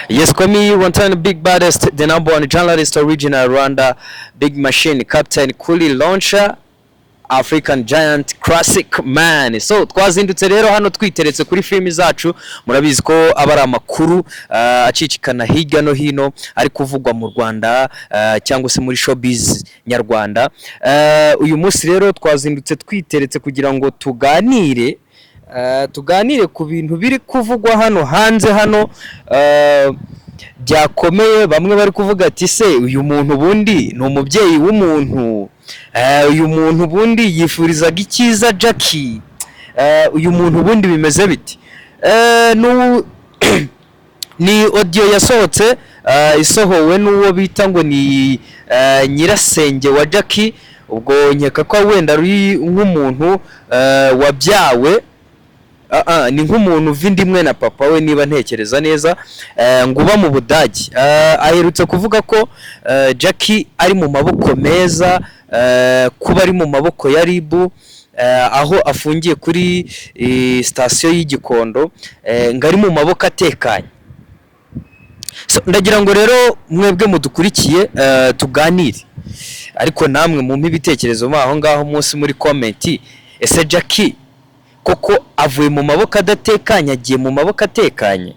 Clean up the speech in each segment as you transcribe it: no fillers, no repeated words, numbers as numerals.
Yes, call me one time big baddest, the number one journalist, original Rwanda, big machine, Captain Kuli Launcher, African Giant, Classic Man. So twazindutse rero hano twiteretse kuri filimi zacu. Murabizi ko aba ari amakuru acicikana hirya no hino ari kuvugwa mu Rwanda cyangwa se muri showbiz nyarwanda. Uyu munsi rero twazindutse twiteretse kugira ngo tuganire ku bintu biri kuvugwa hano hanze hano byakomeye. Bamwe bari kuvuga ati: "Se uyu muntu ubundi ni umubyeyi w'umuntu? Uyu muntu ubundi yifurizaga icyiza Jackie? Uyu muntu ubundi bimeze biti?" Ni audio yasohotse, isohowe n'uwo bita ngo ni nyirasenge wa Jackie. Ubwo nkeka ko wenda ari nk'umuntu wabyawe. Ni nk'umuntu uva inda imwe na papa we, niba ntekereza neza, ngo uba mu Budage. Aherutse kuvuga ko Jackie ari mu maboko meza, kuba ari mu maboko ya RIB, aho afungiye kuri sitasiyo y'Igikondo, ngo ari mu maboko atekanye. So, ndagira ngo rero mwebwe mudukurikiye tuganire, ariko namwe mumpe ibitekerezo mo aho ngaho munsi muri comment. Ese Jackie koko avuye mu maboko adatekanye agiye mu maboko atekanye?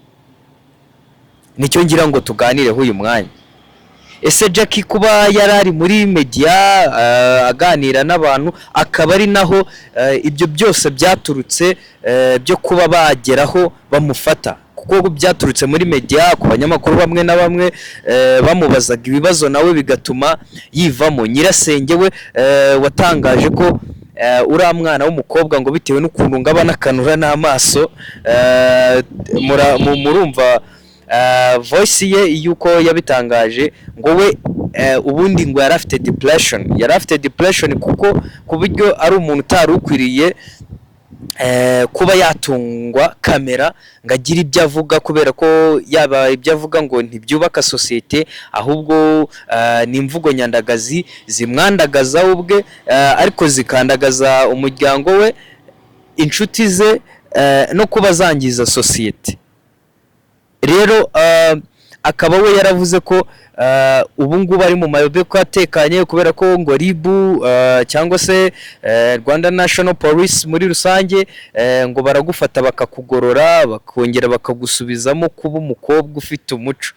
Nicyo ngira ngo tuganireho uyu mwanya. Ese Jackie kuba yari ari muri media aganira n'abantu, akaba ari naho ibyo byose byaturutse byo kuba bageraho bamufata, kuko byaturutse muri media ku banyamakuru bamwe na bamwe bamubazaga ibibazo, nawe bigatuma yivamo. Nyirasenge we watangaje ko uriya mwana w'umukobwa ngo bitewe n'ukuntu ngo aba anakanura n'amaso, murumva voice ye yuko yabitangaje ngo we ubundi ngo yari afite depression, yari afite depression kuko ku buryo ari umuntu utari ukwiriye kuba yatungwa kamera ngo agire ibyo avuga, kubera ko yaba ibyo avuga ngo ntibyubaka sosiyete, ahubwo ni imvugo nyandagazi zimwandagaza we ubwe, ariko zikandagaza umuryango we, inshuti ze, no kuba zangiza sosiyete. Rero akaba we yaravuze ko ubu ngubu ari mu maboko atekanye, kubera ko ngo RIB cyangwa se Rwanda National Police muri rusange ngo baragufata bakakugorora, bakongera bakagusubizamo kuba umukobwa ufite umuco.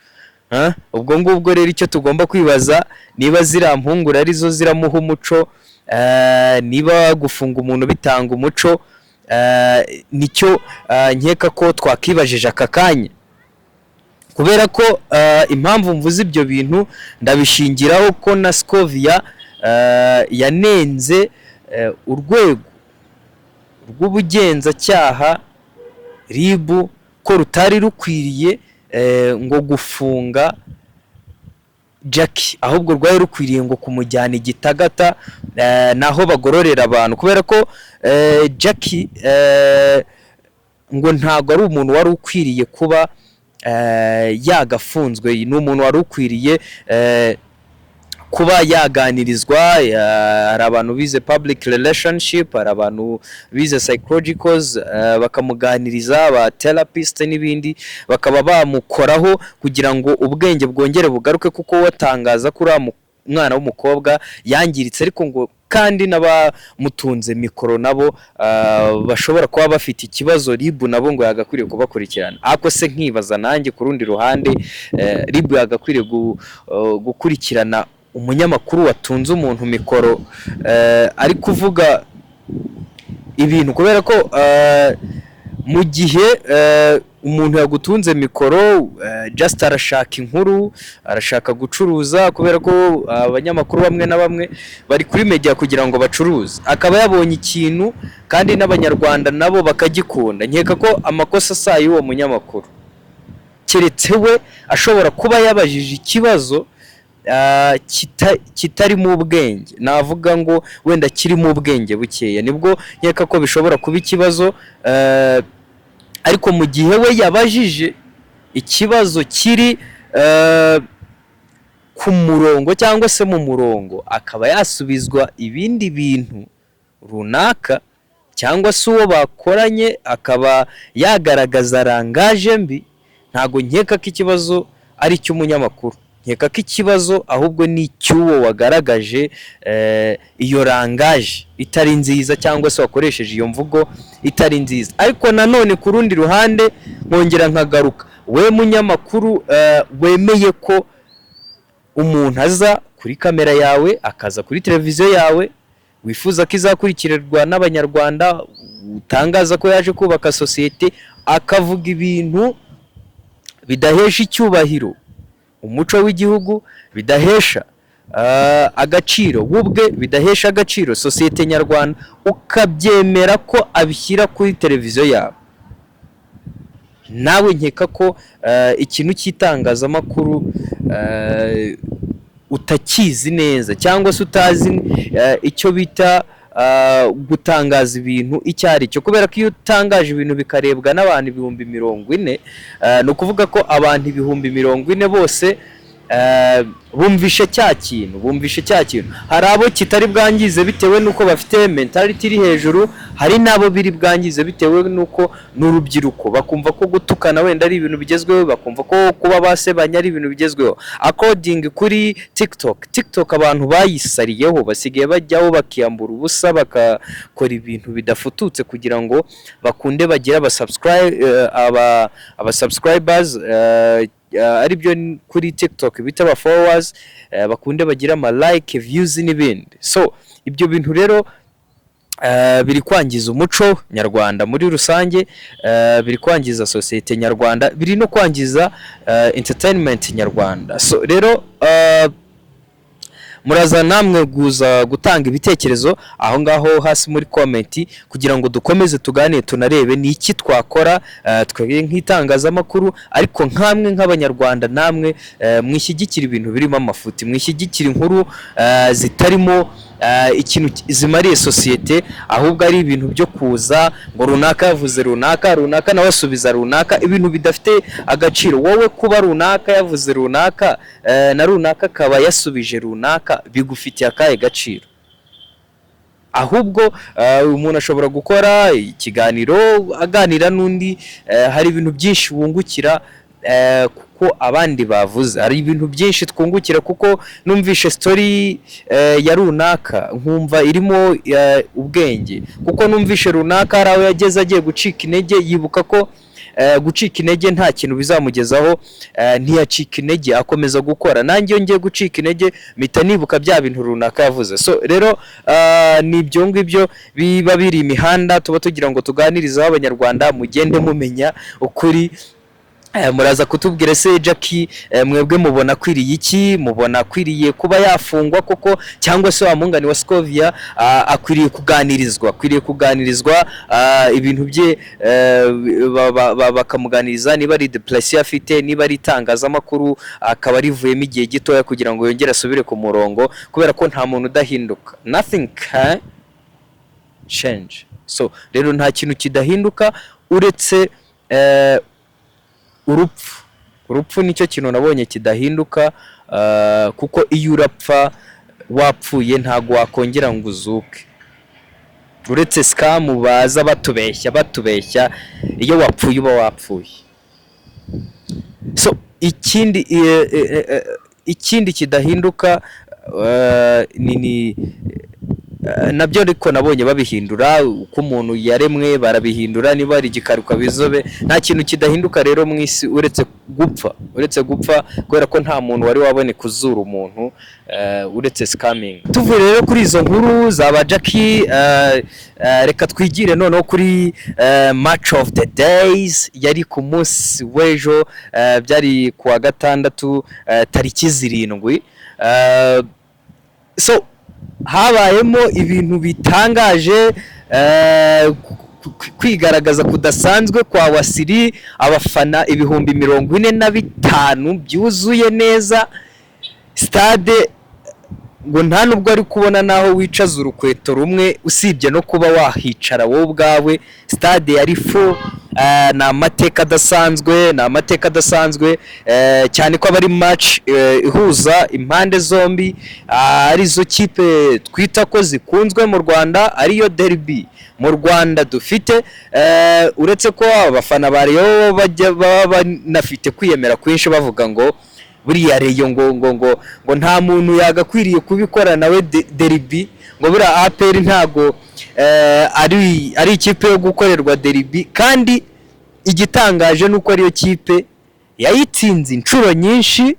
Ha? Ubwo ngubwo rero icyo tugomba kwibaza, niba ziriya mpungure arizo ziramuha umuco, niba gufunga umuntu bitanga umuco, nicyo nkeka ko twakibajije aka kanya. Kubera ko impamvu mvuze ibyo bintu, ndabishingiraho ko na Scovia yanenze urwego rw'ubugenzacyaha RIB ko rutari rukwiriye ngo gufunga Jackie, ahubwo rwari rukwiriye ngo kumujyana i Gitagata, naho bagororera abantu, kubera ko Jackie ngo ntabwo ari umuntu wari ukwiriye kuba yagafunzwe, ni umuntu wari ukwiriye kuba yaganirizwa. Hari abantu bize public relationship, hari abantu bize psychologicals, bakamuganiriza, ba therapist n'ibindi, bakaba bamukoraho kugira ngo ubwenge bwongere bugaruke, kuko watangaza ko uriya mwana w'umukobwa yangiritse, ariko ngo kandi n'abamutunze mikoro nabo bashobora kuba bafite ikibazo. RIB nabo ngo yagakwiriye kubakurikirana. Ariko se nkibaza nanjye ku rundi ruhande, RIB yagakwiriye gukurikirana umunyamakuru watunze umuntu mikoro ari kuvuga ibintu? Kubera ko mu gihe umuntu yagutunze mikoro, just arashaka inkuru, arashaka gucuruza, kubera ko abanyamakuru bamwe na bamwe bari kuri media kugira ngo bacuruze, akaba yabonye ikintu kandi n'Abanyarwanda nabo bakagikunda, nkeka ko amakosa si ay'uwo munyamakuru, keretse we ashobora kuba yabajije ikibazo kitarimo ubwenge, navuga ngo wenda kirimo ubwenge bukeya, nibwo nkeka ko bishobora kuba ikibazo. Ariko mu gihe we yabajije ikibazo kiri ku murongo cyangwa se mu murongo, akaba yasubizwa ibindi bintu runaka, cyangwa se uwo bakoranye akaba yagaragaza langage mbi. Ntago nkeka ko ikibazo ari icy'umunyamakuru, nkeka ko ikibazo ahubwo ni icy'uwo wagaragaje iyo langage itari nziza, cyangwa se wakoresheje iyo mvugo itari nziza. Ariko nanone ku rundi ruhande nkongera nkagaruka, we munyamakuru wemeye ko umuntu aza kuri kamera yawe, akaza kuri televiziyo yawe wifuza ko izakurikirwa n'Abanyarwanda, utangaza ko yaje kubaka sosiyete, akavuga ibintu bidahesha icyubahiro umuco w'igihugu, bidahesha agaciro we ubwe, bidahesha agaciro sosiyete nyarwanda, ukabyemera ko abishyira kuri televiziyo yawe, nawe nkeka ko ikintu cy'itangazamakuru utakizi neza, cyangwa se utazi icyo bita gutangaza ibintu icyo ari cyo. Kubera ko iyo utangaje ibintu bikarebwa n'abantu 40,000, ni ukuvuga ko abantu 40,000 bose bumvishe cya kintu, bumvishe cya kintu. Hari abo kitari bwangize bitewe n'uko bafite mentality iri hejuru, hari n'abo biri bwangize bitewe n'uko n'urubyiruko, bakumva ko gutukana wenda ari ibintu bigezweho, bakumva ko kuba basebanya ari ibintu bigezweho. According kuri TikTok, TikTok abantu bayisariyeho, basigaye bajyaho bakiyambura ubusa, bakakora ibintu bidafututse kugira ngo bakunde bagire aba subscribers, aribyo kuri TikTok bita aba followers, bakunde bagire ama like, views n'ibindi. So ibyo bintu rero biri kwangiza umuco nyarwanda muri rusange, biri kwangiza sosiyete nyarwanda, biri no kwangiza entertainment nyarwanda. So rero muraza namwe guza gutanga ibitekerezo aho ngaho hasi muri comment, kugira ngo dukomeze tuganire, tunarebe ni iki twakora twebwe nk'itangazamakuru, ariko nkamwe nk'Abanyarwanda namwe mwishyigikira ibintu birimo amafuti, mwishyigikira inkuru zitarimo ikintu zimariye sosiyete, ahubwo ari ibintu byo kuza ngo runaka yavuze runaka, runaka nawe asubiza runaka, ibintu bidafite agaciro. Wowe kuba runaka yavuze runaka na runaka akaba yasubije runaka, bigufitiye akahe gaciro? Ahubwo umuntu ashobora gukora ikiganiro aganira n'undi, hari ibintu byinshi wungukira kuko abandi bavuze. Hari ibintu byinshi twungukira kuko numvishe story ya runaka, nkumva irimo ubwenge, kuko numvishe runaka hari aho yageze agiye gucika intege, yibuka ko gucika intege nta kintu bizamugezaho, ntiyacika intege, akomeza gukora. Nanjye iyo ngiye gucika intege mpita nibuka bya bintu runaka yavuze. So rero ni ibyo ngibyo biba biri imihanda tuba tugira ngo tuganirizeho Abanyarwanda, mugende mumenya ukuri. Muraza kutubwira se Jackie, mwebwe mubona akwiriye iki? Mubona akwiriye kuba yafungwa koko, cyangwa se wa mungani wa Scovia akwiriye kuganirizwa? Akwiriye kuganirizwa ibintu bye, bakamuganiriza, niba ari depression afite, niba ari itangazamakuru akaba rivuyemo igihe gitoya kugira ngo yongere asubire ku murongo, kubera ko nta muntu udahinduka. Nothing can change. So rero nta kintu kidahinduka uretse urupfu. Urupfu nicyo kintu nabonye kidahinduka, kuko iyo urapfa wapfuye, ntabwo wakongera ngo uzuke, uretse scam baza batubeshya batubeshya. Iyo wapfuye uba wapfuye. So ikindi kidahinduka ni nabyo, ariko nabonye babihindura uko umuntu yaremwe, barabihindura, niba ari igikara ukaba inzobe. Nta kintu kidahinduka rero mu isi uretse gupfa, uretse gupfa, kubera ko nta muntu wari waboneka uzura umuntu uretse scamming. Tuvuye rero kuri izo nkuru za ba Jackie, reka twigire noneho kuri match of the days yari ku munsi w'ejo, byari ku wa gatandatu, tariki 7. So habayemo ibintu bitangaje, kwigaragaza kudasanzwe kwa Wasiri, abafana 45,000 byuzuye neza stade. Ngo nta nubwo ari kubona n'aho wicaza urukweto rumwe, usibye no kuba wahicara wowe ubwawe. Stade yari full. Ni amateka adasanzwe, ni amateka adasanzwe, cyane ko aba ari match ihuza impande zombi, arizo kipe twita ko zikunzwe mu Rwanda, ariyo derby mu Rwanda dufite, uretse ko abafana ba Rayon bajya baba banafite kwiyemera kwinshi, bavuga ngo buriya Rayon ngo nta muntu yagakwiriye kubikora nawe derby, ngo buriya APR ntago ari ikipe yo gukorerwa derby. Kandi igitangaje ni uko ariyo kipe yayitsinze inshuro nyinshi,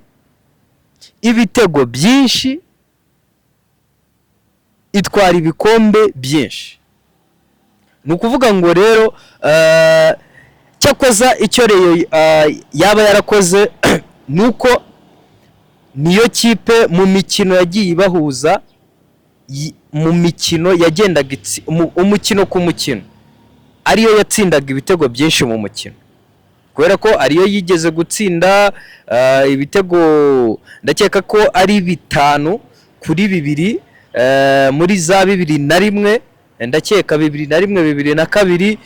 ibitego byinshi, itwara ibikombe byinshi. Ni ukuvuga ngo rero cyakoza icyo Rayon yaba yarakoze ni uko niyo kipe mu mikino yagiye ibahuza, mu mikino yagendaga umukino ku mukino, ariyo yatsindaga ibitego byinshi mu mukino, kubera ko ariyo yigeze gutsinda ibitego, ndakeka ko ari 5-2, muri za 2001, ndakeka 2001, 2002,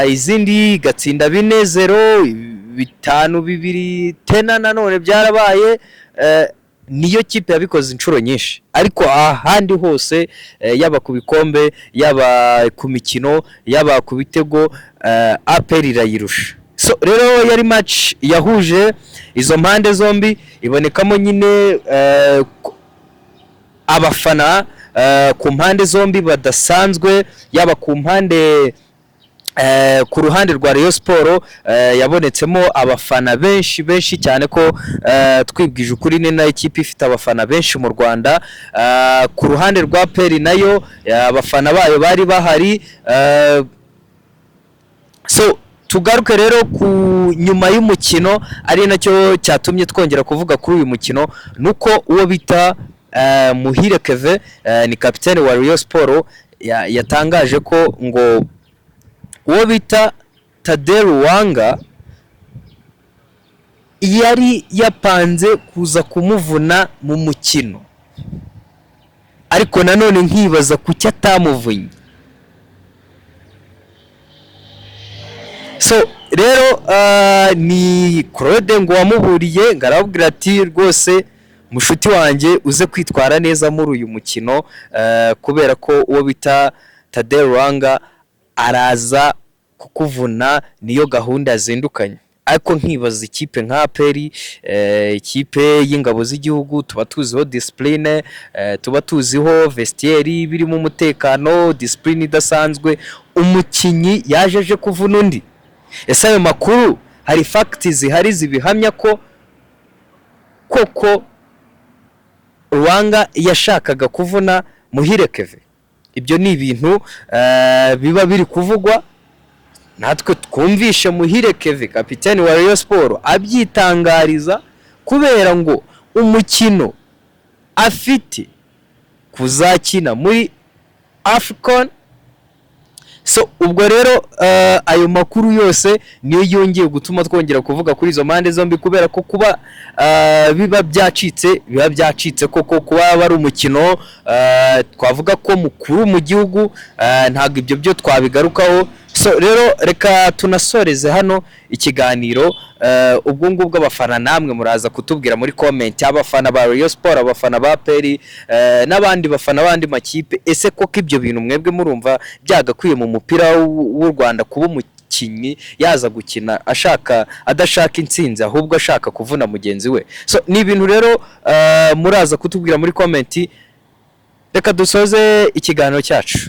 izindi igatsinda 4-0, 5-2, tena nanone byarabaye. Niyo kipe yabikoze inshuro nyinshi, ariko ahandi hose, yaba ku bikombe, yaba ku mikino, yaba ku bitego, APR irayirusha. So rero yari match yahuje izo mpande zombi, ibonekamo nyine abafana ku mpande zombi badasanzwe, yaba ku mpande ku ruhande rwa Rayon Sport yabonetsemo abafana benshi benshi cyane, ko twibwije ukuri ni nayo ikipe ifite abafana benshi mu Rwanda. Ku ruhande rwa APR nayo abafana bayo bari bahari. So tugaruke rero ku nyuma y'umukino, ari nacyo cyatumye twongera kuvuga kuri uyu mukino, nuko uwo bita Muhire Kevin, ni kapitene wa Rayon Sport, yatangaje ko ngo uwo bita Thadée Lwanga yari yapanze kuza kumuvuna mu mukino, ariko nanone nkibaza kuki atamuvunnye. So rero ni Claude ngo wamuburiye, ngo arababwira ati: "Rwose mushuti wanjye, uze kwitwara neza muri uyu mukino, kubera ko uwo bita Thadée Lwanga araza kukuvuna, niyo gahunda yazindukanye." Ariko nkibaza, ikipe nka APR, ikipe y'ingabo z'igihugu tuba tuziho discipline, tuba tuziho vestiaire birimo umutekano, discipline idasanzwe, umukinnyi yaje aje kuvuna undi? Ese ayo makuru hari facts zihari zibihamya ko koko Lwanga yashakaga kuvuna Muhire Kevin? Ibyo ni ibintu biba biri kuvugwa, natwe twumvishe Muhire Kevin, kapiteni wa Rayon Sport, abyitangariza, kubera ngo umukino afite kuzakina muri AFCON. So ubwo rero ayo makuru yose niyo yongeye gutuma twongera kuvuga kuri izo mpande zombi, kubera ko kuba biba byacitse, biba byacitse koko, kuba ari umukino twavuga ko mukuru mu gihugu, ntabwo ibyo byo twabigarukaho. So rero reka tunasoreze hano ikiganiro. Ubwo ngubwo abafana namwe muraza kutubwira muri comment, abafana ba Rayon Sport, abafana ba APR, n'abandi bafana b'andi makipe, ese koko ibyo bintu mwebwe murumva byagakwiye mu mupira w'u Rwanda, kuba umukinnyi yaza gukina ashaka adashaka intsinzi, ahubwo ashaka kuvuna mugenzi we? So ni ibintu rero muraza kutubwira muri comment. Reka dusoze ikiganiro cyacu.